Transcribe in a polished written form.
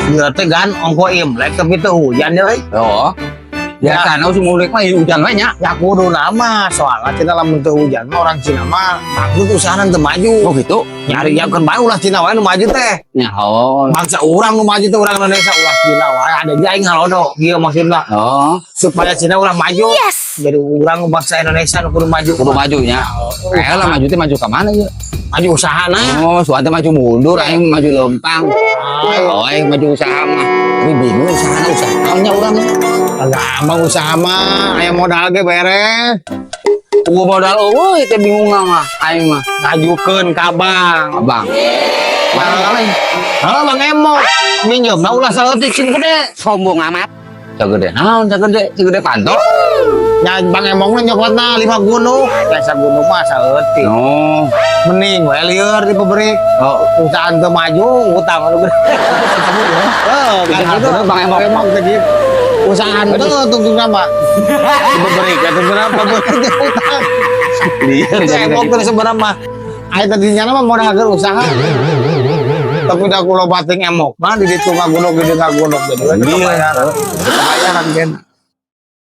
Dia teh gan ongko Imlek tapi teu hujan ya euy. Oh. Biasa na musim Imlek mah hujan we nya. Ya kudu nama soalnya Cina lamun teu hujan mah orang Cina mah bangkrut, usaha teu maju. Oh gitu. Nyari yang kan bae ulah Cina wae nu maju teh. Ya oh. Bangsa urang nu maju teh, urang Indonesia, ulah Cina wae ada di aing ngalodo kieu maksudna. Oh, Supaya Cina ulah maju. Jadi urang bangsa Indonesia nu kudu maju. Kudu maju nya. Kayak lah maju teh maju ke mana ya? Maju usahana. Oh, suatu maju mundur, aing maju lempang. Oh, aing maju usaha mah. Tapi bingung usahana usaha naonnya urang. Gampang usaha mah, aya modal ge beres. Gua modal eueuh teh bingung mah aing mah. Ngajukeun ka bank. Abang. Mana lain? Halo Bang Emok, minjem nah ulah saeutik sing gede. Sombong amat. Sagede naon sagede? Sagede panto. Nya Bang Emok mah nyokotna 5 gunung. Biasa gunung mah saeutik. Oh. Mending we lieur di pabrik. Oh, Usaha teu maju, utang anu gede. Oh, kan gitu. Bang Emok. Bang Emok teh gitu. Usaha teu tungtung nama. Di pabrik, ya tungtung nama pabrik teh utang. Lieur. Itu Emok teh sebenarnya mah. Aya tadinya mah modal keur usaha. Tapi udah kulo bating emok mah di ditu ngagunuk, di dieu ngagunuk, jadi we teu Iya. kebayaran. Teu kebayaran kan.